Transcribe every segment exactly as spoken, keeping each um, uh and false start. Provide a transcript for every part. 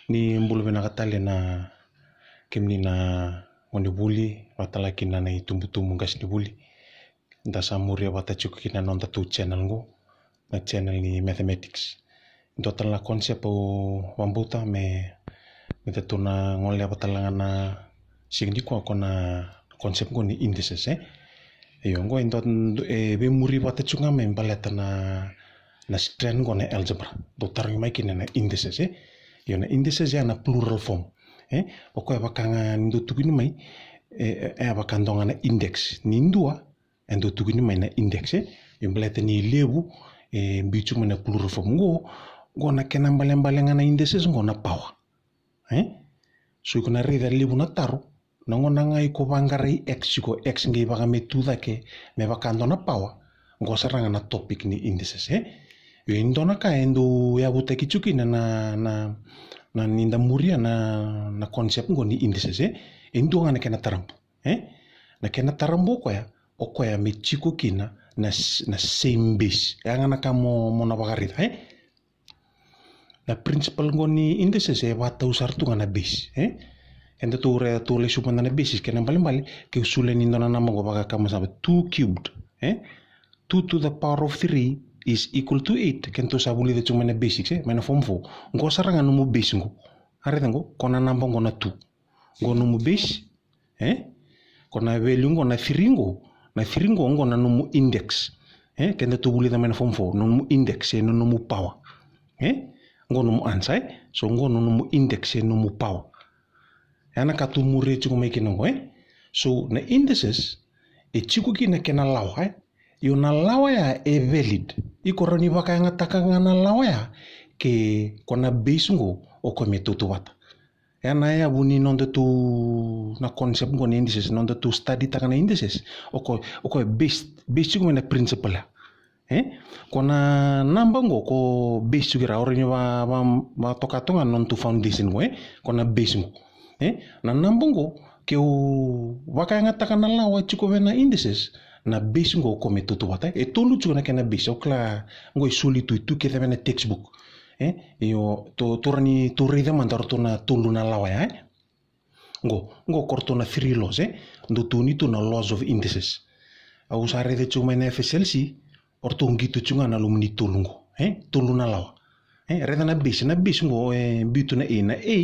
Ni bula vinaka tale na kemuni na gone vuli, vakatale kina na itubutubu qasenivuli. Da sa muria vata tiko kina na nodatou channel qo, na channel ni mathematics. Dua tale na concept au vakabauta me, me datou na goleva tale ga na siga nikua, ko na concept qo ni indices, e. Io, qo e dua, e veimuri vata tiko ga mai baleta na, na strand qo na algebra. Dau tarogi mai kina na indices, e. Io, na indices ya na plural form, e. O koya vaka ga ni dau tukuni mai, e, e, e vaka dua ga na index. Ni dua, e dau tukuni mai na index, e. Io, baleta ni levu, e biu tiko mai na plural form. Qo, qo na kena balebale ga na indices qo na power, e. So iko na raica levu na taro, na gauna ga iko vaqarai x, iko x qai vaka me tu cake me vaka dua na power, qo sara ga na topic ni indices, e. Io, e dua na ka e dau yavutaki tiko kina na, na, na ni da muria na, na concept qo ni indices, e. E dua ga na kena tarabu, e. Na kena tarabu o koya, o koya me tiko kina na s-, na same base. E ya ga na ka mo, mo na vakaraica, e. Na principle qo ni indices e vatau sara tu ga na base, e. Eda tou raica tou lesu mada na basis, kena balebale ke u solia ni dua na naba qo, vaka kama saba, two cubed, e. Two to the power of three is equal to eight. Kena tou sa vulica tiko mai na basics, e, mai na form four. Qo sara ga nomu base qo. A raica qo, ko na naba qo na two. Qo nomu base, e? Ko na value qo na three qo. Na three qo, qo na nomu index. E? Keda tou vulica mai na form four, nomu index, e, na nomu power. E? Qo nomu answer, e? So qo na nomu index, e, nomu power. E na ka tou muria tiko mai kina qo, e? So na indices e tiko kina kena lawa, e? Io, na lawa ya e valid. Iko rawa ni vakayagataka ga na lawa ya ke ko na base qo o koya me tautauvata. E na yavu ni noda tou, na concept qo na indices, noda tou study taka na indices. O koya, o koya base, base tiko mai na principle ya. E? Ko na naba qo ko base tiko, ira o rawa ni va, va, vatoka toka ga na noda tou foundation qo, e? Ko na base qo. E? Na naba qo, ke o vakayagataka na lawa tiko vei na indices, na base qo o koya me tautauvata, e? E tolu tiko na kena base, o kila qo e soli tu, tu kece vei na textbook. E? Io, tou, tou rawa ni tou raica mada o ratou na tolu na lawa ya, e? Qo, qo ko ratou na three laws, e? Dau tukuni tu na laws of indices. Au sa raica tiko mai na F S L C, o ratou qito tiko ga na loma ni tolu qo, e? Tolu na lawa. E? Raica na base, na base qo e biu tu na A, na A,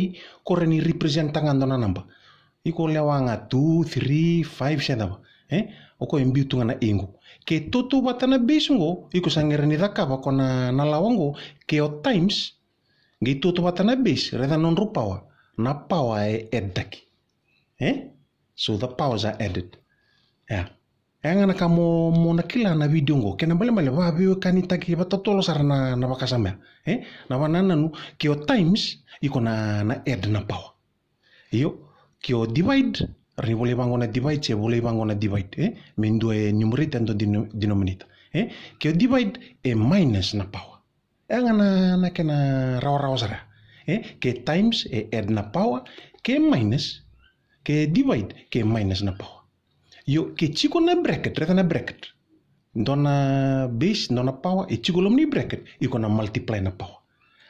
ko rawa ni represent taka ga dua na naba. Iko lewa ga two, three, five, se cava. E? O koya e biu tu ga na A qo. Ke tautauvata na base qo, iko sa qai rawa ni cakava ko na, na lawa qo, ke o times, qai tautauvata na base, raica na nodrau power, na power e add taki. E? So the powers are added. Ya. E ga na ka mo, mo na kila na video qo. Kena balebale, vaveiwekanitaki vatotolo sara na, na vakasama ya. E? Na vanananu, ke o times, iko na, na add na power. Io, ke o divide, rawa ni volai vaqo na divide, se volai vaqo na divide, e? Me dua e numerator, dua deno-, denominator. E? Ke o divide, e minus na power. E ga na, na kena rawarawa sara. E? Ke times, e add na power, ke minus, ke divide, ke minus na power. Io, ke tiko na bracket, raica na bracket. Dua na base, dua na power, e tiko loma ni bracket, iko na multiply na power.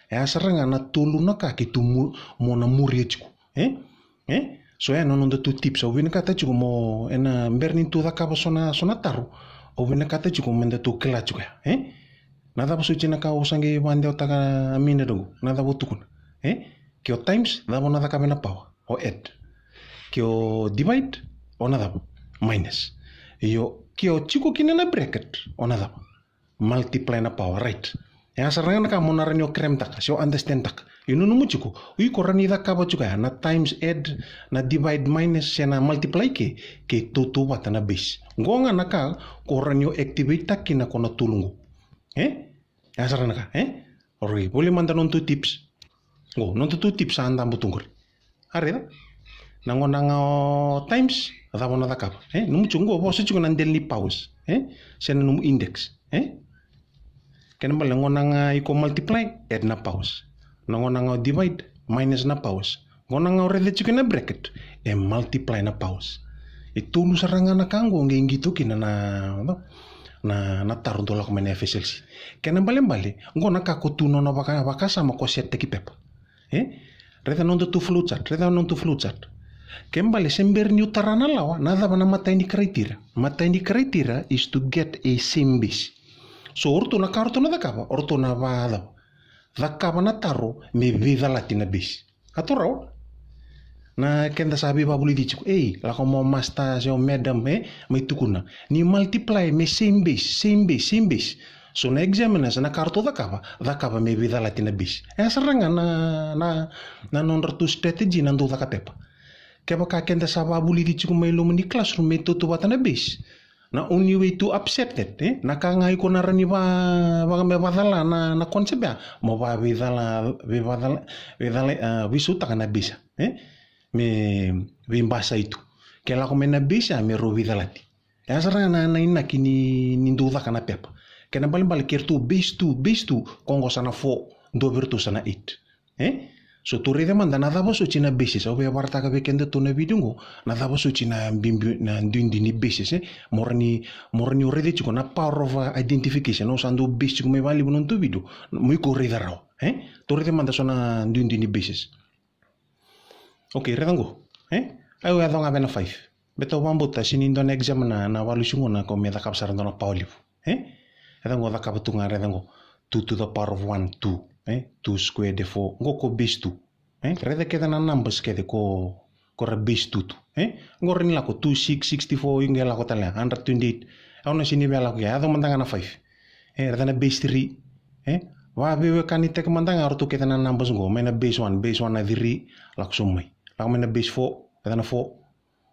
E ya sara ga na tolu na ka keitou mu-, mo na muria tiko. E? E? So ya na noda tou tips, au vinakata tiko mo, e na bera ni tou cakava so na, so na taro, au vinakata tiko me datou kila tiko ya. E? Na cava soti na ka au sa qai vakadewataka a minute ago, na cava au tukuna. E? Ke o times, cava o na cakava na power? O add. Ke o divide, o na cava? Minus. Io, ke o tiko kina na bracket, o na cava? Multiply na power, right? E ya sara ga na ka mo na rawa ni o cram taka, se o understand taka. Io, nanuma tiko, o iko rawa ni cakava tiko ya, na times, add, na divide, minus, se na multiply ke, ke tautauvata na base. Qo ga na ka ko rawa ni o activate taka kina ko na tolu qo. E? E ya sara ga na ka, e? Alright, volai mada noda tou tips. Qo, noda tou tips sa dabe tu qori. A raica? Na gauna ga o times, cava o na cakava? E? Nomu tiko qo, vosa tiko na dela ni powers. E? Se na nomu index. E? Kena balebale, na gauna ga iko multiply, add na powers. Na gauna ga o divide, minus na powers. Gauna ga o raica tiko na bracket, e multiply na powers. E tolu sara ga na ka qo qai qito kina na, na, na taro dau lako mai na F S L C. Kena balebale, qo na ka ko tu nona vaka, vakasama ko set taki pepa. E? Raica nodatou flowchart, raica nodatou flowchart. Ke bale se bera niu tara na lawa, na cava na matai ni criteria? Matai ni criteria is to get a same base. So o ratou na ka ratou na cakava, o ratou na vacava? Cakava na taro me veicalati na base. A tu rawa. Na keda sa veivakavulici tiko, ei, lako mo master se o madam, e, mai tukuna. Ni multiply me same base, same base, same base. So na examiners na ka ratou cakava, cakava me veicalati na base. E sara ga na, na, na nodratou strategy na dau caka pepa. Kevaka keda sa vakavulici tiko mai loma ni classroom me tautauvata na base, na only way to upset that, e? Na ka ga iko na rawa ni va, va, me vacala na, na concept ya, mo va veicala, veivacala, veicala, a, veisautaka na base, e? Me veibasai tu. Ke lako mai na base ya me rau veicalati. E sara ga na, na inaki ni, ni dau caka na pepa. Kena balebale ke ratou base two, base two, ko qo sa na four, dua vei ratou sa na eight. E? So tou raica mada na cava soti na bases. Au via vakaraitaka vei kedatou na video qo na cava soti na bibi, na duidui ni bases, e? Mo rawa ni, mo rawa ni o raica tiko na power of, uh, identification. Au sa dau base tiko mai vakalevu na nodatou video. Mo iko raica rawa, e? Tou raica mada so na duidui ni bases. Okay, raica qo, e? Au yaco ga vei na five. Baleta au vakabauta sega ni dua na exam na, na vakalesi qo na kau me cakava sara dua na power levu. E? Raica qo, cakava tu ga, raica qo. Two to the power of one, two. E? Two squared e four. Qo ko base two. E? Raica kece na numbers kece ko, ko ra base two tu. E? Qo rawa ni lako two six, sixty-four, iko qai lako tale ga, hundred twenty-eight. Au na sega ni via lako ke, yaco mada ga na five. E? Raica na base three. E? Vaveiwekanitaki mada ga o ratou kece na numbers qo. Mai na base one, base one na three, lako sobu mai. Lako mai na base four, raica na four.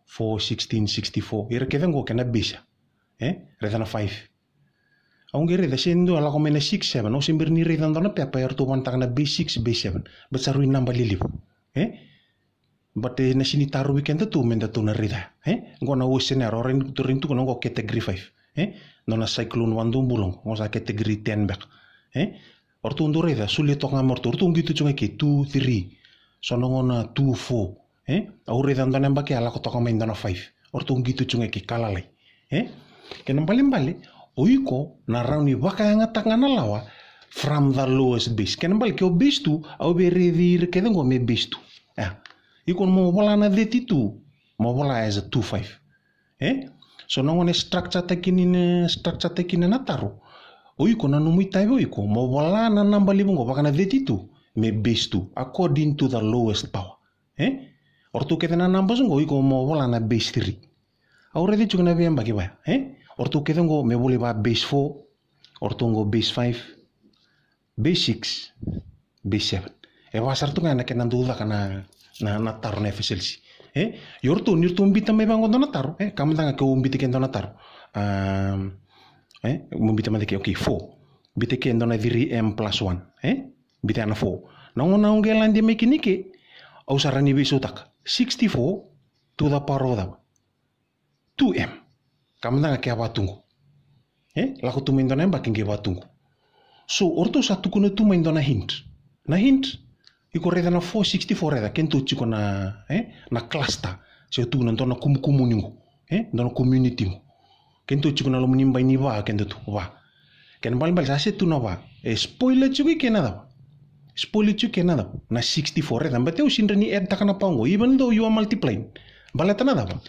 Four, sixteen, sixty-four. Ira kece qo kena base. E? Raica na five. Au qai raica se dua lako mai na six, seven. Au se bera ni raica dua na pepa eratou vanataka na base six, base seven. Baleta sa rui naba lelevu. E? Baleta na sega ni tarovi kedatou me datou na raica. E? Qo na worst scenario, o rawa ni tukuna qo category five. E? Dua na cyclone vadobula qo, qo sa category ten beka. E? O ratou dau raica, solia toka ga mai o ratou, o ratou qito tiko ga ke two, three. So na gauna two, four. E? Au raica dua na yabaki a lako toka mai dua na five. O ratou qito tiko ga ke ka lalai. E? Kena balebale, o iko na rawa ni vakayagataka ga na lawa from the lowest base. Kena bale ke o base two, au via raici ira kece qo me base two. E? Iko mo vola na thirty-two, mo vola as a two five. E? So na gauna e structure taki ni, na structure taki na, na taro. O iko na nomu itavi o iko mo vola na naba levu qo vaka na thirty-two me base two according to the lowest power. E? O ratou kece na numbers qo iko mo vola na base three. Au raica tiko na veiyabaki vaya. E? O ratou kece qo me volai va base four. O ratou qo base five. Base six, base seven. E va sara tu ga na kena dau caka na, na, na taro na F S L C. E? Io ratou, ni ratou bita mai vaqo dua na taro. E? Ka mada ga ke o bita ke dua na taro. Um, e? Mo bita mada ke, okay, four. Bita ke dua na three M plus one. E? Bita na four. Na gauna au qai lade mai kina ke, au sa rawa ni veisautaka. Sixty-four to the power of cava? Two M. Ka mada ga ke a vatuqu. E? Lako tu mai dua na yabaki qai vatuqu. So, o ratou sa tukuna tu mai dua na hint. Na hint, iko raica na four sixty-four raica, kedatou tiko na, e? Na cluster. Se tukuna dua na kumukumu ni qo. E? Dua na community qo. Kedatou tiko na loma ni bai ni va, kedatou, va. Kena balebale sa se tu na va. E spoil tiko i ke na cava? Spoil tiko i ke na cava? Na sixty-four, raica. Baleta au sega ni add taka na power qo. Even though you are multiplying. Baleta na cava?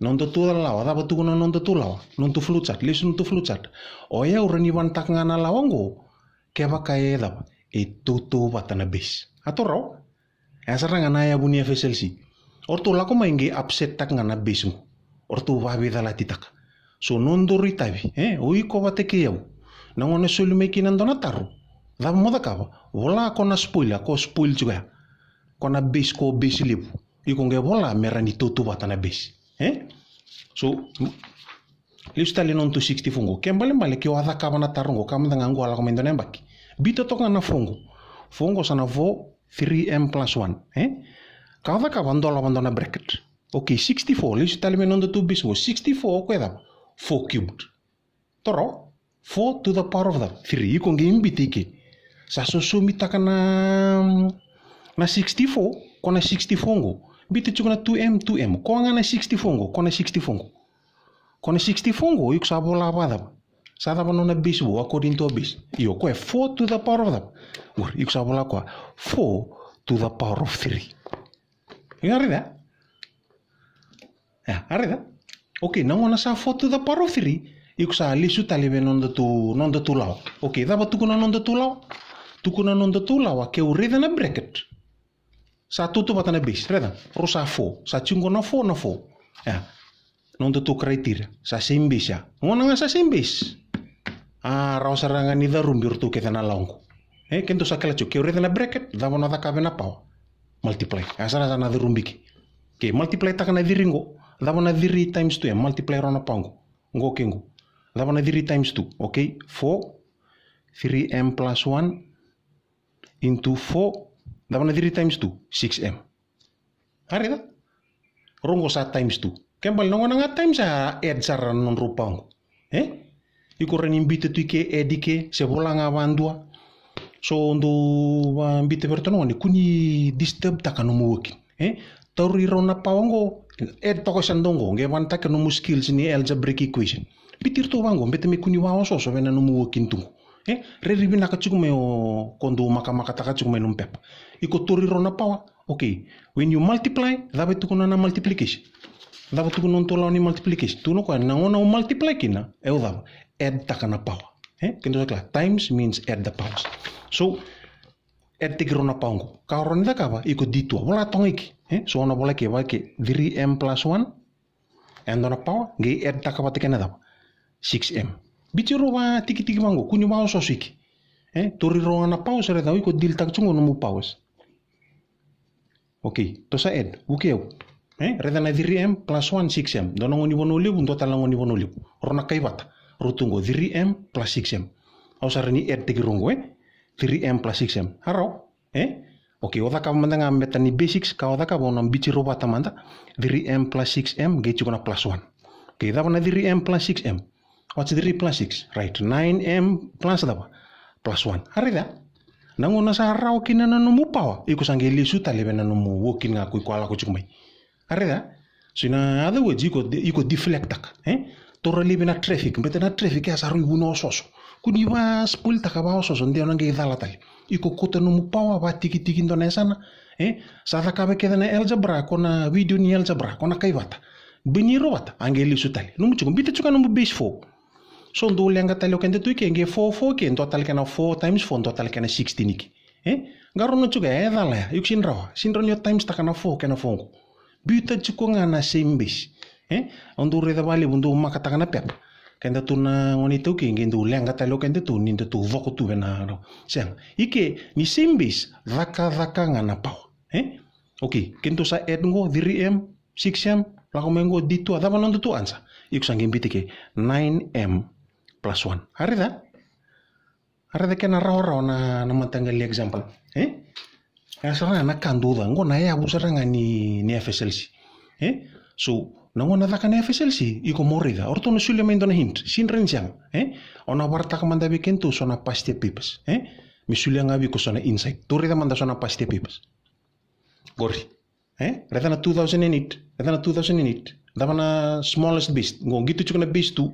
Nodatou lawa, cava tukuna nodatou lawa? Nodatou flowchart, lesu nodatou flowchart. O yau rawa ni vanataka ga na lawa qo. Kevaka e cava? E tautauvata na base. A tu rawa? E sara ga na yavu ni F S L C. O ratou lako mai qai upset taka ga na base qo. O ratou vaveicalatitaka. So nodatou itavi, e, o iko vata kei au. Na gauna soli mai kina dua na taro. Cava mo cakava? Vola ko na spoil, ko spoil tiko ya. Ko na base, ko base levu. Iko qai vola me rawa ni tautauvata na base. E? So, lesu tale nodatou sixty-four qo. Ke balebale ke o a cakava na taro qo, ka mada ga qo a lako mai dua na yabaki. Bita toka na four qo. Four qo sa na four, three M plus one. E? Ka o cakava dolava dua na bracket. Okay, sixty-four. Lesu tale mai nodatou base qo. Sixty-four o koya cava? Four cubed. Toro? Four to the power of the three. Iko qai bita i ke. Sa sosomitaka na, na sixty-four, ko na sixty-four qo. Bita tiko na two M, two M. Ko ga na sixty-four qo, ko na sixty-four qo. Ko na sixty-four qo, iko sa vola vacava? Sa cava nona base vou, according to base. Io, ko e four to the power of the. Qori, iko sa vola koya. Four to the power of three. Ia, a raica? Ia, a raica? Okay, na gauna sa four to the power of three, iko sa lesu tale vei nodatou, nodatou lawa. Okay, cava tukuna nodatou lawa? Tukuna nodatou lawa, keu raica na bracket, sa tautauvata na base, raica, rau sa four, sa tiko qo na four, na four. Ia, nodatou criteria, sa same base ya. Gauna ga sa same base, a, rawa sara ga ni carubi o ratou kece na lawa qo. E, keitou sa kila tiko, keu raica na bracket, cava na cakava na power? Multiply. A, sara sa na carubi ke. Okay, multiply taka na three qo, cava na three times two? E, multiply rawa na power qo. Qo ke qo. Cava na three times two? Okay, four, three m plus one into four, cava na three times two? Six m. A raica? Rau qo sa times two. Kena ibalebale na gauna ga times a add sara na nodrau power qo. E? Iko rawa ni biuta tu i ke, add i ke, se vola ga vadua. So dou vabita vei iratou na gone, kua ni disturb taka nomu working. E? Tauri rau na power qo, add toka sa dou qo, qai vanataka nomu skills ni algebraic equation. Biuti iratou vaqo, beta me kua ni vaosooso vei na nomu working tu qo. E? Rairai vinaka tiko mai o, ko dou makamakataka tiko mai nomu pepa. Iko tauri rau na power. Okay, when you multiply, cava e tukuna na multiplication? Cava tukuna nodatou lawa ni multiplication? Tukuna o koya na gauna o multiply kina, e o cava? Add taka na power. E? Keitou sa kila, times means add the powers. So, add taki rau na power qo. Ka o rawa ni cakava, iko detour. Vola toka i ke. E? So, o na vola i ke, vaka i ke, three m plus one, e dua na power, qai add taka vata kei na cava? Six m. Biuti rau vatikitiki vaqo, kua ni vaosooso i ke. E? Tauri rau ga na powers, raica, o iko deal taka tiko qo nomu powers. Okay, tou sa add, vukei au. E? Raica na three m plus one, six m. Dua na gauna ni vanua levu, dua tale na gauna ni vanua levu. Rau na kaivata. Rau tu qo, three m plus six m. Au sa rawa ni add taki rau qo, e? Three m plus six m. A rawa? E? Okay, o cakava mada ga, beta ni basics, ka o cakava, o na biuti rau vata mada. Three m plus six m, qai tiko na plus one. Okay, cava na three m plus six m? What's three plus six? Right, nine m plus cava? Plus one. A raica? Na gauna sa rawa kina na nomu power, iko sa qai lesu tale vei na nomu working ga ko iko a lako tiko mai. A raica? So in other words, iko, iko deflect taka, e? Taura laivi na traffic, beta na traffic ya sa rui vuna osooso. Kua ni va spoil taka vaosooso, de o na qai cala tale. Iko kauta nomu power, vatikitiki dua na yasana, e? Sa cakava kece na algebra, ko na video ni algebra, ko na kaivata. Bini rau vata, a qai lesu tale. Nomu tiko, biuta tiko nomu base four. So dou leqa tale o keda tu i ke, qai four, four ke, dua tale kena four times four, dua tale kena sixteen i ke. E? Qarauna tiko ya, e cala ya, iko sini rawa, sini rawa ni o times taka na four kei na four qo. Biuta tiko ga na same base. E? O dou raica valevu, dou makataka na pepa. Keda tu na gone iTaukei, qai dou leqa tale o keda tu, ni da tu coko tu vei na, na. Sega. I ke, ni same base, cakacaka ga na power. E? Okay, keitou sa add qo, three m, six m, lako mai qo, detour, cava na nodatou answer? Iko sa qai biuta i ke, nine m plus one. A raica? A raica kena rawarawa na, na mataqali example. E? E sara ga na ka dou caka. Qo na yavu sara ga ni, ni F S L C. E? So, na gauna caka na F S L C, iko mo raica. O ratou na solia mai dua na hint. Sini rawa ni sega. E? O na vakaraitaka mada vei keitou so na past year papers. E? Me solia ga vei iko so na insight. Tou raica mada so na past year papers. Qori. E? Raica na two thousand and eight. Raica na two thousand and eight. Cava na smallest base? Qo qito tiko na base two.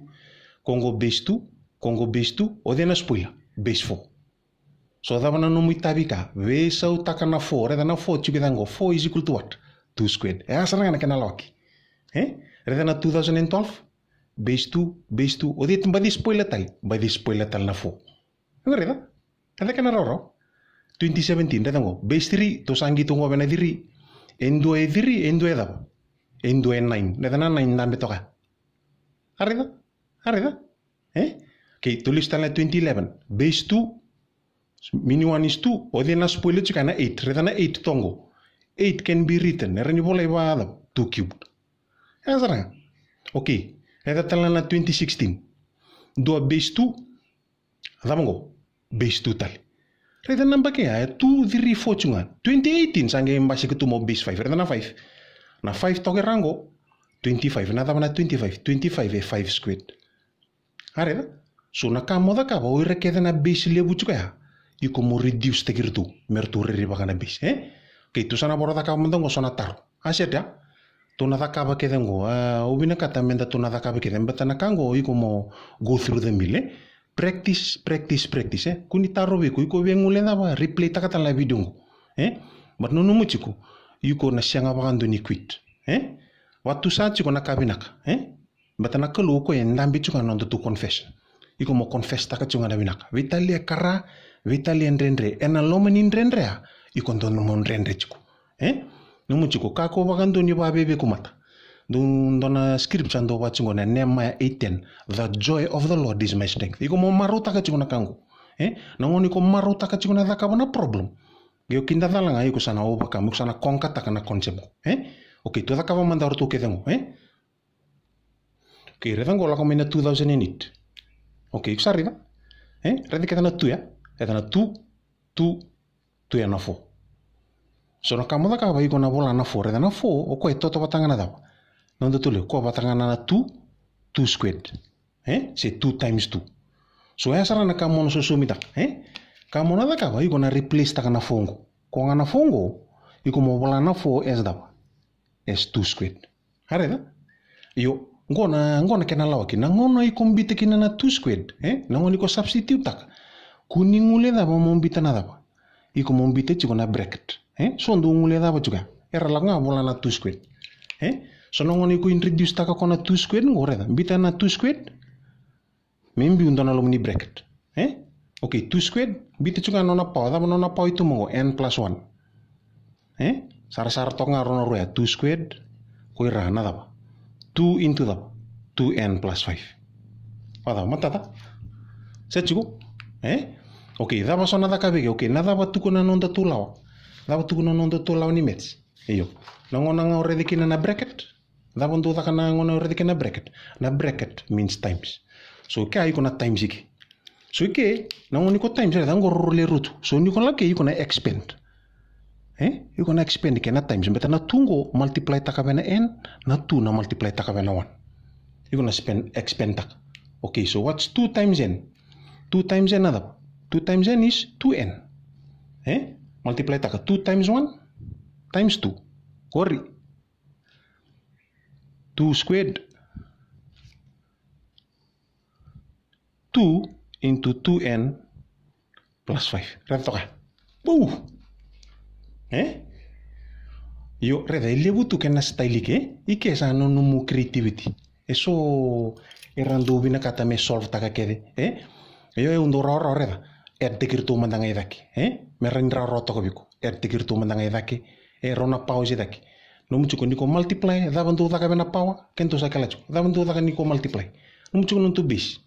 Ko qo base two. Ko qo base two. O cei na spoiler? Base four. So cava na nomu itavi ka? Veisautaka na four. Raica na four tiko i cake qo. Four is equal to what? Two squared. E a sara ga na kena lawaki. E? Raica na two thousand and twelve. Base two, base two. O cei baci spoiler tale? Baci spoiler tale na four. Qo raica. Raica kena rawarawa. Twenty seventeen, raica qo. Base three, tou sa qito qo vei na three. E dua e three, e dua e cava? E dua e nine. Raica na nine dabe toka. A raica? A raica? E? Okay, tou lesu tale na twenty eleven. Base two, mini one is two. O cei na spoiler tiko na eight. Raica na eight toka qo. Eight can be written. E rawa ni volai vaka cava? Two cubed. E sara ga. Okay. Raica tale na twenty sixteen. Dua base two. Cava qo? Base two tale. Raica na naba ke ya, e two, three, four tiko ga. Twenty eighteen sa qai basika tu mo base five. Raica na five. Na five toka i ra qo. Twenty-five. Na cava na twenty-five? Twenty-five e five squared. A raica? So na ka mo cakava, o ira kece na base levu tiko ya, iko mo reduce taki iratou me ratou rerevaka na base, e? Okay, tou sa na voro cakava mada qo so na taro. A set ya? Tou na cakava kece qo. A, au vinakata me da tou na cakava kece. Beta na ka qo iko mo go through the mill, e? Practice, practice, practice, e? Kua ni tarovi iko, iko via guilecava, replay taka tale na video qo. E? But nanuma tiko, iko na sega vakadua ni quit. E? Vatusa tiko na ka vinaka. E? Baleta na Kalou o koya e dabe tiko ga na noda tu confession. Iko mo confess taka tiko ga na vinaka. Veitalia ka ra, veitalia dredre. Ena loma ni dredre a, iko dodonu mo dredre tiko. E? Nanuma tiko, kakua vakadua ni vaveiveku mata. Dou dua na scripture dou vaka tiko na Nehemiah eight ten. The joy of the Lord is my strength. Iko mo marautaka tiko na ka qo. E? Na gauna iko marautaka tiko na cakava na problem. Io kida cala ga iko sa na overcome, iko sa na conquer taka na concept qo. E? Okay, tou cakava mada o ratou kece qo. E? Okay, raica qo lako mai na two thousand and eight. Okay, iko sa raica. E? Raica kece na two ya. Raica na two, two, two ya na four. So na ka mo cakava iko na vola na four. Raica na four, o koya e toto vata ga na cava? Na noda tolu, o koya vata ga na two, two squared. E? Se two times two. So ya sara na ka mo na sosomitaka. E? Ka mo na cakava, iko na replace taka na four qo. Ko ga na four qo, iko mo vola na four as cava? As two squared. A raica? Io, qo na, qo na kena lawaki. Na gauna iko bita kina na two squared, e? Na gauna iko substitute taka. Kua ni guilecava mo bita na cava? Iko mo bita tiko na bracket. E? So dou guilecava tiko ya. Era lako ga vola na two squared. E? So na gauna iko introduce taka ko na two squared, qo raica. Bita na two squared. Me biu dua na loma ni bracket. E? Okay, two squared, bita tiko ga na nona power. Cava na nona power i tuba qo? N plus one. E? Sarasara toka ga rau na rua ya. Two squared, ko ira na cava? Two into cava? Two n plus five. Vacava, matata? Sa tiko? E? Okay, cava so na cakavi ke? Okay, na cava tukuna na noda tu lawa? Cava tukuna na noda tu lawa ni maths? Io. Na gauna ga o raica kina na bracket? Cava dou caka na gauna o raica kina na bracket? Na bracket means times. So ke a iko na times ike. So ike, na gauna iko times, raica qo roro le rutu. So ni ko lako ke iko na expand. E? Iko na expand ke na times. Beta na two qo multiply taka vei na n, na two na multiply taka vei na one. Iko na spend, expand taka. Okay, so what's two times n? Two times n na cava? Two times n is two n. E? Multiply taka two times one times two. Qori. Two squared. Two into two n plus five. Raica toka. Buu! E? Io, raica, e levu tu kena style ike, e? Ike sa nomu creativity. E so era dau vinakata me solve taka kece, e? Io, e dau rawarawa, raica. Add taki iratou mada ga i cake, e? Me rawa ni rawarawa toka vei iko. Add taki iratou mada ga i cake, e, rau na powers i cake. Nomu tiko ni ko multiply, cava dau caka vei na power? Keitou sa kila tiko. Cava dau caka ni ko multiply? Nomu tiko nomu base.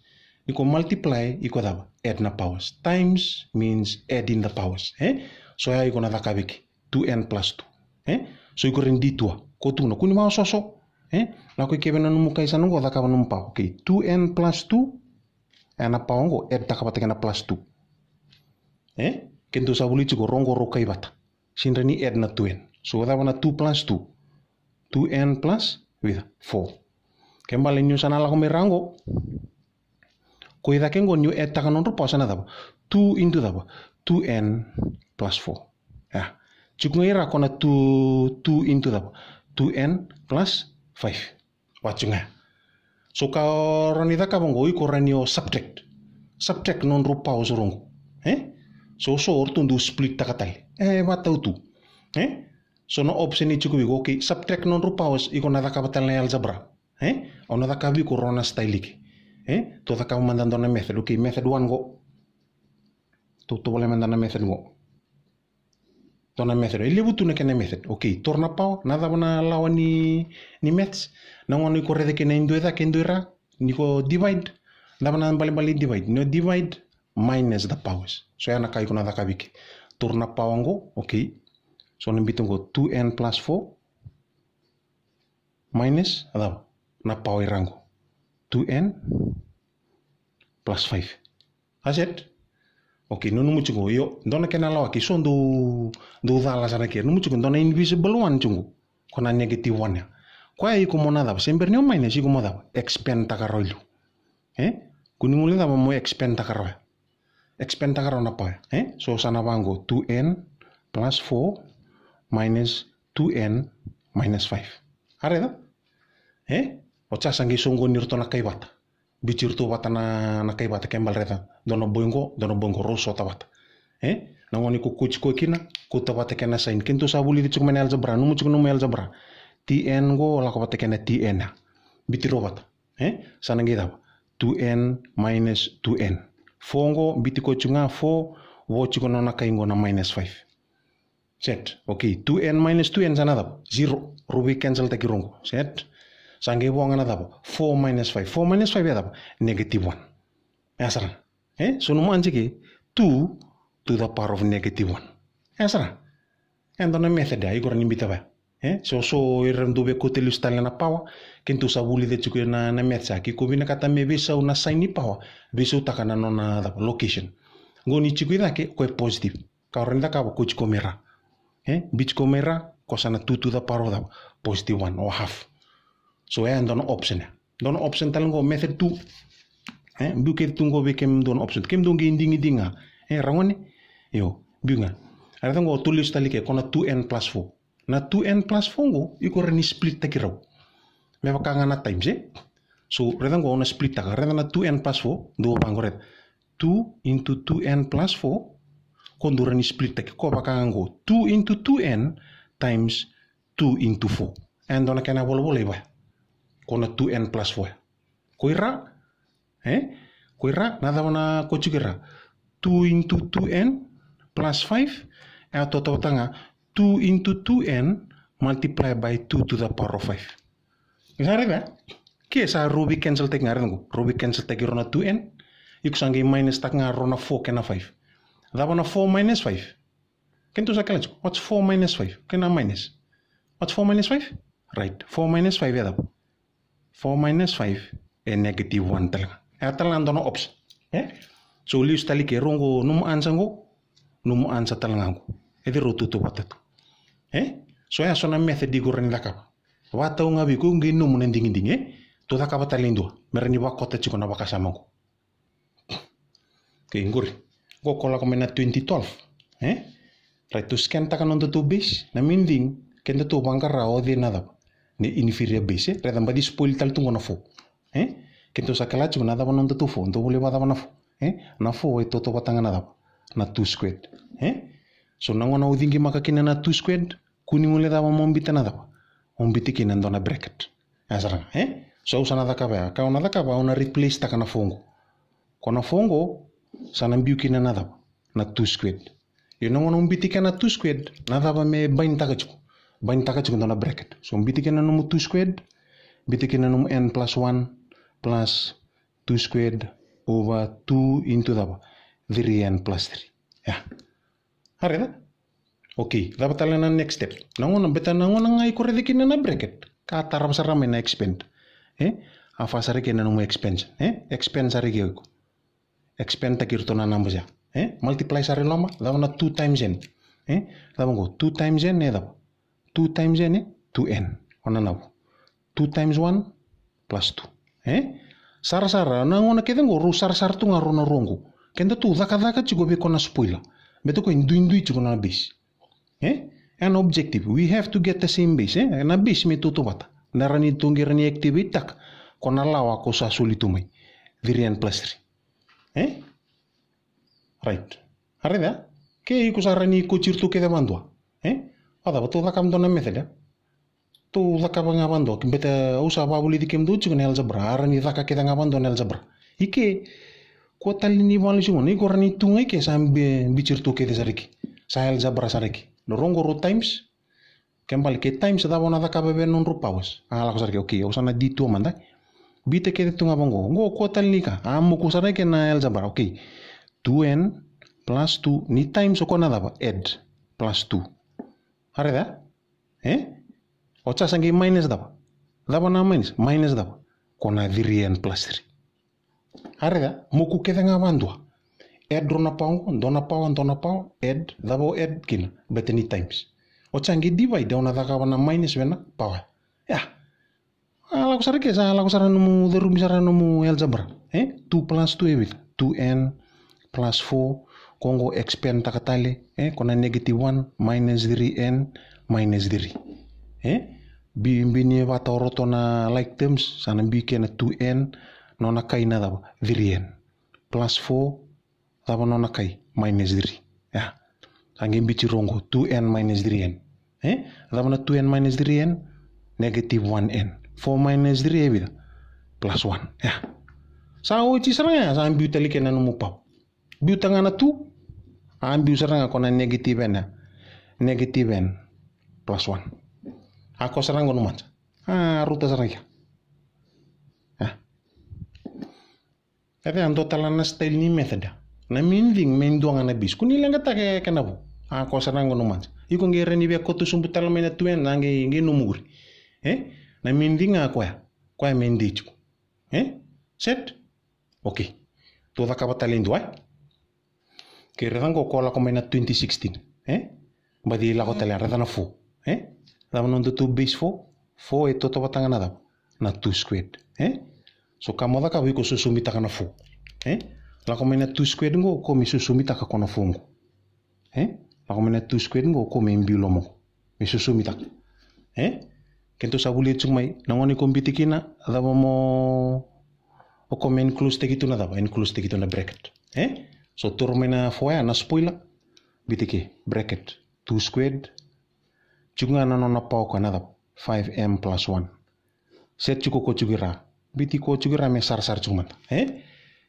Ni ko multiply, iko cava? Add na powers. Times means add in the powers, e? So ya iko na caka vei ike. Two n plus two. E? So iko rawa ni detour. Ko tukuna, kua ni vakaososo. E? Lako i ke vei na nomu kai sa noqo cakava nomu power. Okay, two n plus two. E na power qo, add taka vata kei na plus two. E? Keitou sa vuli tiko rau qo rau kai vata. Sega ni rawa ni add na two n. So cava na two plus two? Two n plus, vica? Four. Ke bale niu sa na lako mai ra qo. Ko i cake qo niu add taka nodrau power sa na cava? Two into cava? Two n plus four. Ya. Tiko ga i ra ko na two, two into cava? Two n plus five. Vaka tiko ga ya. So ka rawa ni cakava qo, iko rawa ni o subtract. Subtract nodrau powers rau qo. E? So, so o ratou dau split taka tale. E, vakatau tu. E? So na option e tiko vei iko, okay, subtract nodrau powers, iko na cakava tale na algebra. E? Au na cakava vei iko rau na style ike. E? Tou cakava mada dua na method. Okay, method one qo. Tou, tou volai mada na method qo. Dua na method. E levu tu na kena method. Okay, taura na power, na cava na lawa ni, ni maths? Na gauna iko raica kina e dua i cake, e dua i ra, ni ko divide. Cava na ibalebale ni divide? Ni o divide minus the powers. So ya na ka iko na cakava ike. Taura na power qo, okay. So na biuta qo two n plus four. Minus, a cava? Na power i ra qo. Two n plus five. That's it. Okay, nanuma tiko qo. Io, dua na kena lawaki, so dou, dou cala sara kina. Nanuma tiko qo, dua na invisible one tiko qo. Ko na negative one ya. Koya iko mo na cava? Se bera ni o minus, iko mo cava? Expand taka rawa i liu. E? Kua ni guilecava mo expand taka rawa ya. Expand taka rawa na power ya. E? So sa na vaqo two n plus four minus two n minus five. A raica? E? Oti sa qai soqoni iratou na kai vata. Biuti iratou vata na, na kai vata, ke bale raica. Dua na boi qo, dua na boi qo, rau sota vata. E? Na gauna iko kauti koya kina, kauta vata kei na sign. Keitou sa vulica tiko mai na algebra, nomu tiko nomu algebra. T N qo lako vata kei na T N ya. Bitirau vata. E? Sa na qai cava? Two N minus two N. Four qo, bitirau tiko ga four, vo tiko na nona kai qo na minus five. Set. Okay, two N minus two N sa na cava? Zero. Rau veicancel taki rau qo. Set. Sa qai vo ga na cava? Four minus five. Four minus five e cava? Negative one. E sara. E? So nomu answer ke two to the power of negative one. E sara. E dua na method ya, iko rawa ni biuta vaya. E? So, so ira dau via kauta lesu tale na power, keitou sa vulica tiko na, na maths ya. Ke iko vinakata me veisau na sign ni power, veisautaka na nona cava, location. Qo ni tiko i cake, ko e positive. Ka o rawa ni cakava, kauti koya mai ra. E? Biuti koya mai ra, ko sa na two to the power of cava, positive one or half. So e dua na option ya. Dua na option tale qo, method two. E, biu kece tu qo vei kemudou na option. Kemudou qai digidigi ga. E, ragone? Io, biu ga. Raica qo, tou lesu tale ke, ko na two N plus four. Na two N plus four qo, iko rawa ni split taki rau. Me vaka ga na times, e? So, raica qo, au na split taka. Raica na two N plus four, dou vaqo raica. Two into two N plus four, ko dou rawa ni split taki. Ko vaka ga qo, two into two N times two into four. E dua na kena volavola i vaya. Ko na two N plus four. Ko i ra, e? Ko i ra, na cava na kauti ko i ra? Two into two N plus five, e a tautauvata ga two into two N multiply by two to the power of five. Ni sa raica, ke sa rau veicancel taki ga, raica qo, rau veicancel taki rau na two N, iko sa qai minus taka ga rau na four kei na five. Cava na four minus five? Keitou sa kila tiko, what's four minus five? Kena minus. What's four minus five? Right. Four minus five e cava? Four minus five e negative one tale ga. E tale ga dua na option. E? So lesu tale ke, rau qo nomu answer qo, nomu answer tale ga qo. E cei rau tautauvata tu? E? So e so na method iko rawa ni cakava. Vakatau ga vei iko, qai nomu na digidigi, e? Tou cakava tale e dua. Me rawa ni vakota tiko na vakasama qo. Okay, qori. Qo ko lako mai na twenty twelve. E? Right, tou scan taka nodatou base. Na main thing, kedatou vaqara o cei na cava? Na inferior base, e? Raica baci spoil tale tu qo na four. E? Kedatou sa kila tiko na cava nodatou four. Dou vuli vakacava na four. E? Na four e tautauvata ga na cava? Na two squared. E? So na gauna au ciqimaka kina na two squared, kua ni guilecava mo biuta na cava? Mo biuta kina dua na bracket. E sara ga, e? So au sa na cakava ya, ka au na cakava, au na replace taka na four qo. Ko na four qo, sa na biu kina na cava? Na two squared. Io na gauna au biuta kina na two squared, na cava me bind taka tiko? Bind taka tiko dua na bracket. So biuta kina nomu two squared, biuta kina nomu n plus one plus two squared over two into cava? Three n plus three. Ya. A raica? Okay, cava tale na next step? Na gauna, beta na gauna ga iko raica kina na bracket, ka tarava sara mai na expand. E? A fa sara kina nomu expansion. E? Expand sara kina iko. Expand taki iratou na numbers ya. E? Multiply sara i loma, cava na two times n? E? Cava qo, two times n e cava? Two times n e two n. O na navo. Two times one plus two. E? Sarasara, na gauna kece qo, rau sarasara tu ga rau na rua qo. Kedatou cakacaka tiko vei koya na spoiler. Beta o koya e duidui tiko na base. E? E na objective, we have to get the same base, e? Na base me tautauvata. Na rawa ni tou qai rawa ni activate taka ko na lawa ko sa soli tu mai. Three n plus three. E? Right. A raica? Ke iko sa rawa ni kauti iratou kece vadua. E? A cava, tou cakava dua na method, e? Tou cakava ga vadua, ke beta au sa vavulici kemudou tiko na algebra, a rawa ni caka kece ga vadua na algebra. I ke, kua tale ni valusi gona, iko rawa ni tu ga i ke sa bi-, biuti iratou kece sara i ke. Sa algebra sara i ke. Na rua qo rau times, ke bale ke times cava o na cakava vei na nodrau powers. A lako sara i ke, okay, au sa na detour mada. Biuta kece tu ga vaqo. Qo kua tale ni ka. A moku sara i ke na algebra, okay. Two n plus two, ni times o koya na cava? Add plus two. A raica? E? O sa sa qai minus cava? Cava na minus? Minus cava? Ko na three n plus three. A raica, moku kece ga vadua. Add rua na power qo, dua na power, dua na power, add, cava o add kina? Beta ni times. O sa qai divide, o na cakava na minus vei na power. Ya. A lako sara i ke, sa lako sara nomu, curumi sara nomu algebra. E? Two plus two e vica? Two n plus four, ko qo expand taka tale, e, ko na negative one minus three n minus three. E? Bi-, binia vata o ratou na like terms, sa na biu kina two n, nona kai na cava? Three n. Plus four, cava nona kai? Minus three. Ya. Sa qai biuti rua qo, two n minus three n. E? Cava na two n minus three n? Negative one n. Four minus three e vica? Plus one. Ia. Sa oti sara ga ya, sa biu tale kina na nomu power. Biuta ga na two, a biu sara ga ko na negative n ya. Negative n plus one. A koya sara ga nomu answer. A rauta sara ga. Ia. E, a dua tale na style ni method. Na main thing me dua ga na base. Kua ni leqataka kena vo. A koya sara ga nomu answer. Iko qai rawa ni via kauta sobu tale mai na two n, a qai, qai nomu qori. E? Na main thing a koya. Koya me dei tiko. E? Set? Okay. Tou cakava tale e dua, e? Kei raica qo ko lako mai na twenty sixteen. E? Baci lako tale, raica na four. E? Cava na nodatou base four? Four e tautauvata ga na cava? Na two squared. E? So ka mo cakava, iko sosomitaka na four. E? Lako mai na two squared qo, ko me sosomitaka ko na four qo. E? Lako mai na two squared qo, ko me biu loma qo. Me sosomitaka. E? Keitou sa vulica tiko mai, na gauna iko biuta kina, cava mo, o ko me enclose taki tu na cava? Enclose taki tu na bracket. E? So toro mai na four ya, na spoiler. Biuta ke, bracket, two squared. Tiko ga na nona power ko na cava? Five m plus one. Set tiko ko tiko i ra. Biuti ko tiko i ra me sarasara tiko mada. E?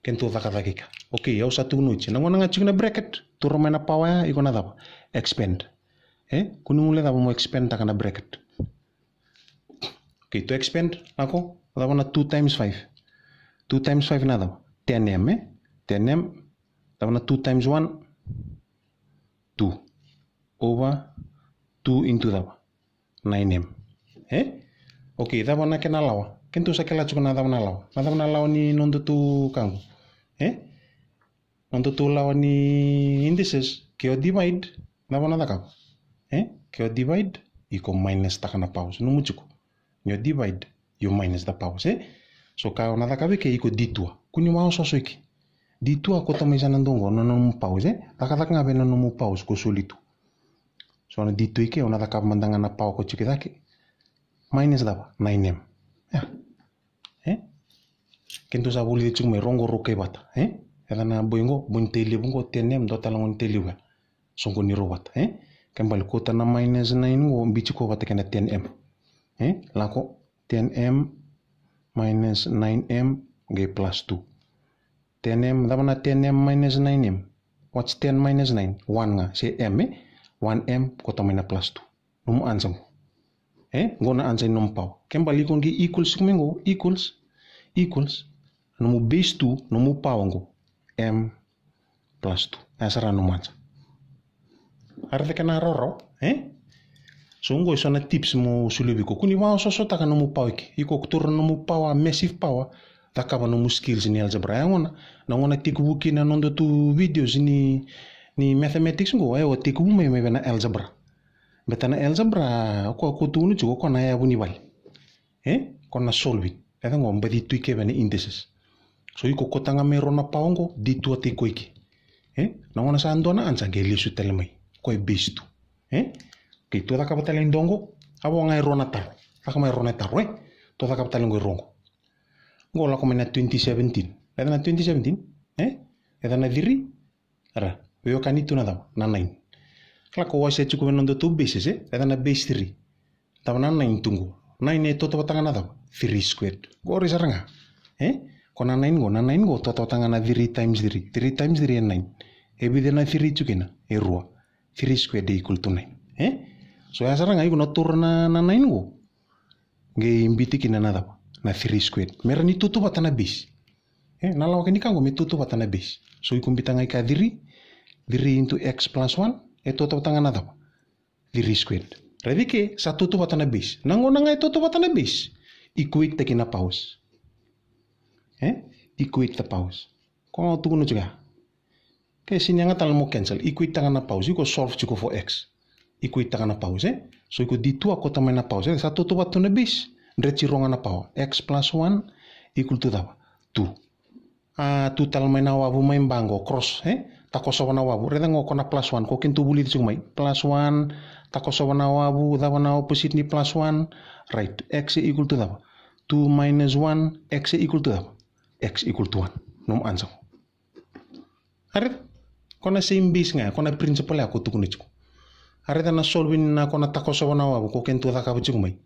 Keitou cakacaka ika. Okay, au sa tukuna oti. Na gauna ga tiko na bracket, toro mai na power ya, iko na cava? Expand. E? Kua ni guilecava mo expand taka na bracket. Okay, to expand, lako, cava na two times five? Two times five na cava? Ten m, e? Ten m, cava na two times one? Two. Over two into cava? Nine m. E? Okay, cava na kena lawa? Keitou sa kila tiko na cava na lawa. Na cava na lawa ni nodatou ka qo? E? Nodatou lawa ni indices, ke o divide, cava na cakava? E? Ke o divide, iko minus taka na powers. Nomu tiko. Ni o divide, you minus the powers, e? So ka o na cakava ke iko detour. Kua ni vakaososo ike. Detour, kauta mai sa na dua qo, na nomu powers, e? Cakacaka ga vei na nomu powers ko soli tu. So na detour ike, o na cakava mada ga na power ko tiko i cake. Minus cava? Nine m. Ia. E? Keitou sa vulica tiko mai, rua qo rau kai vata. E? Yaca na boy qo, boy ni tailevu qo, ten m, dua tale qo ni tailevu ya. Soqoni rau vata. E? Kena ibalebale kauta na minus nine qo, biuti koya vata kei na ten m. E? Lako, ten m minus nine m, qai plus two. Ten m, cava na ten m minus nine m? What's ten minus nine? One ga, se m, e? One m, kauta mai na plus two. Nomu answer qo. E? Qo na answer ni nomu power. Kena ibalebale iko qai equals tiko mai qo, equals, equals. Nomu base two, nomu power qo. M plus two. Ia sara nomu answer. A raica kena rawarawa, e? So qo e so na tips mo solia vei iko. Kua ni vakaosoosotaka nomu power ike. Iko toro nomu power, massive power. Cakava nomu skills ni algebra. Ia gona, na gauna tekivu kina nodatou videos ni, ni mathematics qo, e o tekivu mai, mai vei na algebra. Baleta na algebra, o koya ko tukuna tiko, o koya na yavu ni vale. E? Ko na solving. E, qo baci tu ike vei na indices. So iko kauta ga mai rua na power qo, detour taki koya ike. E? Na gauna sa dua na answer, qai lesu tale mai. Koya e base two. E? Okay, tou cakava tale e dua qo, a vo ga e rua na taro. Caka mai rua na taro, e? Tou cakava tale qo e rua qo. Qo lako mai na twenty seventeen. Yaca na twenty seventeen? E? Yaca na three? Ra, veiwekani tu na cava? Na nine. Lako wasea tiko vei nodatou bases, e? Yaca na base three. Cava na nine tu qo? Nine e tautauvata ga na cava? Three squared. Qori sara ga. E? Ko na nine qo, na nine qo tautauvata ga na three times three. Three times three e nine. E vica na three tu kina? E rua. Three squared e equal to nine. E? So ya sara ga iko na taura na, na nine qo. Qai biuti kina na cava? Na three squared. Me rawa ni tautauvata na base. E, na lawa kei ni ka qo me tautauvata na base. So iko biuta ga i ka three, three into x plus one, e tautauvata ga na cava? Three squared. Raica ike, sa tautauvata na base. Na gauna ga e tautauvata na base, equate taki na powers. E? Equate the powers. Ko na tukuna tiko ya. Ke sega ni yaga tale mo cancel, equate taka na powers, iko solve tiko for x. Equate taka na powers, e? So iko detour, kauta mai na powers, e? Sa tautauvata tu na base, dreti rua ga na power. X plus one equal to cava? Two. A, two tale mai na wavu mai ba qo, cross, e? Takosova na wavu. Raica qo ko na plus one, ko keitou vulica tiko mai. Plus one, takosova na wavu, cava na opposite ni plus one? Right, x e equal to cava? Two minus one, x e equal to cava? X equal to one. Nomu answer. A raica? Ko na same base ga, ko na principle ya ko tukuna tiko. A raica na solve ni na ko na takosova na wavu ko keitou cakava tiko mai.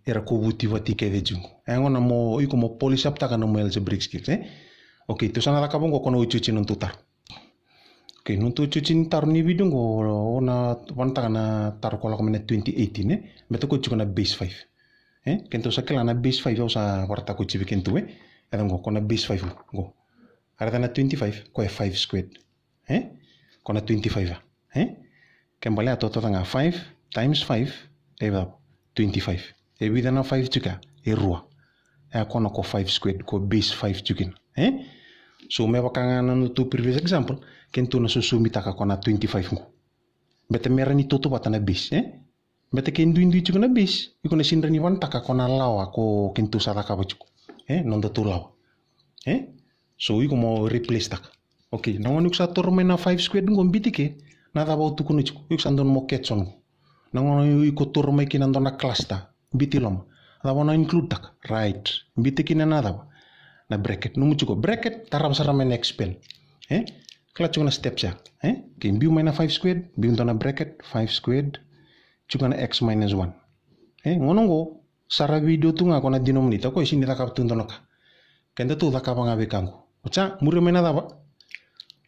Era ko vuti vati kece tiko. E gona mo iko mo polish up taka na mo algebraic skills, e? Okay, tou sa na cakava oqo ko na otioti na nodatou taro. Okay, nodatou otioti ni taro ni video oqo, o na vanataka na taro ko lako mai na twenty eighteen, e? Baleta ko tiko na base five. E? Keitou sa kila na base five, au sa varataka oti vei keitou, e? E oqo, ko na base five oqo. A raica na twenty-five, ko e five squared. E? Ko na twenty-five, e? Ke baleta totoka ga five times five, e vica? Twenty-five. E vica na five tiko ya? E rua. E a kona ko five squared, ko base five tiko kina. E? So me vaka ga na nodatou previous example, keitou na sosomitaka ko na twenty-five oqo. Baleta me rawa ni tautauvata na base, e? Baleta ke duidui tiko na base, iko na sega ni rawa ni vanataka ko na lawa ko keitou sa cakava tiko. E? Nodatou lawa. E? So iko mo replace taka. Okay, na gauna iko sa toro mai na five squared oqo, biuti ke, na cava o tukuna tiko, iko sa dodonu mo catch on oqo. Na gauna iko toro mai kina dua na cluster, biuti loma. Cava o na include taka? Right. Biuti kina na cava? Na bracket. Nomu tiko bracket, tarava sara mai na expand. E? Kila tiko na steps ya. E? Okay, biu mai na five squared, biu dua na bracket, five squared, tiko na x minus one. E? Gauna oqo, sara video tu ga ko na denominator, ko e sega ni cakava tu dua na ka. Kedatou cakava ga vei ka oqo. Oti ya, muria mai na cava?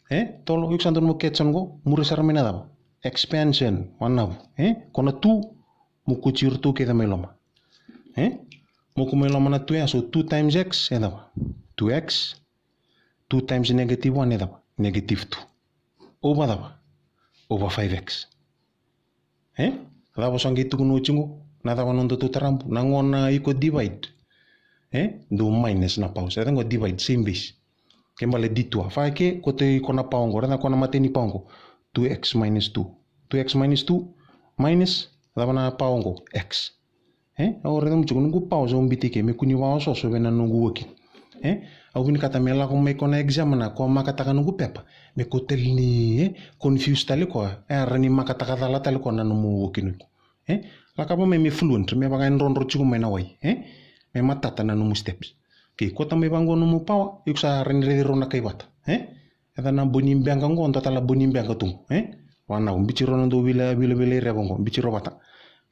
E? Tolo, iko sa dodonu mo catch on oqo, muria sara mai na cava? Expansion, wanavu. E? Ko na two, mo kauti iratou kece mai loma. E? Mo kau mai loma na two ya, so two times x, e cava? Two x. Two times negative one, e cava? Negative two. Over cava? Over five x. E? Cava o sa qai tukuna oti oqo? Na cava nodatou tarabu? Na gauna iko divide, e? Dou minus na power. E cava oqo? Divide, same base. Ke baleta dua. Fa ke, ko tei ko na power oqo. Raica ko na matai ni power oqo. Two x minus two. Two x minus two minus, cava na power oqo? X. E? Au raica mo tiko noqu power sa biuti ke, me kua ni vakaosooso vei na noqu working. E? Au vinakata me lako mai ko na examiner, ko makataka noqu pepa, me kua tale ni, e, confuse tale koya, e, rawa ni makataka cala tale koya na nomu working. E? Lakava mai me fluent, me vaka e drodro tiko mai na wai. E? Me matata na nomu steps. Okay, kauta mai vaqo nomu power, iko sa rawa ni raici rau na kai vata. E? E ca na bau ni beqa oqo, dua tale na bau ni beqa tu. E? Wanavu, biuti rau na dau vila, vila, vila i reva oqo, biuti rau vata.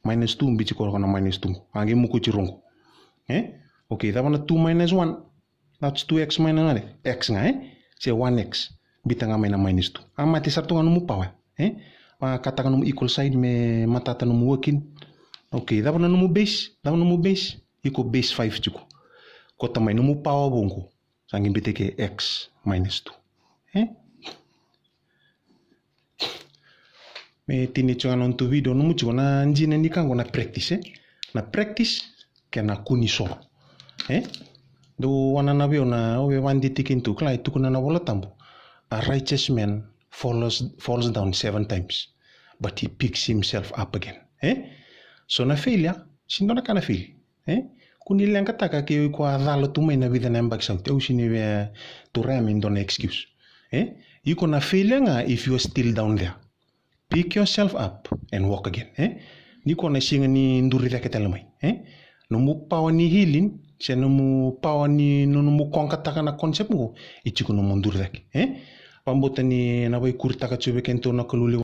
Minus two, biuti ko na minus two. A qai mo kauti rau oqo. E? Okay, cava na two minus one? That's two x minus one. X ga, e? Se one x. Biuta ga mai na minus two. A mate sara tu ga nomu power. E? Vakataka nomu equal sign me matata nomu working. Okay, cava na nomu base? Cava na nomu base? Iko base five tiko. Kauta mai nomu power vaqo. Sa qai biuta ke x minus two. E? Me tini tiko ga na nodatou video, nomu tiko na dina ni ka oqo na practice, e? Na practice kei na kua ni soro. E? Dou wanana vei au na, au via vakadidike tu, kila e tukuna na Vola Tabu. A righteous man falls, falls down seven times, but he picks himself up again. E? So na failure, sega ni dua na ka na fail. E? Kua ni leqataka ke o iko a cala tu mai na vica na yabaki sa oti, au sega ni via taura ya me dua na excuse. E? Iko na failure ga if you are still down there. Pick yourself up and walk again. E? Ni ko na sega ni duri cake tale mai. E? Nomu power ni healing, se nomu power ni nomu koqataka na concept qo, e tiko nomu duri cake. E? Vakabauta ni na vakaikuritaka tiko vei kedatou na Kalou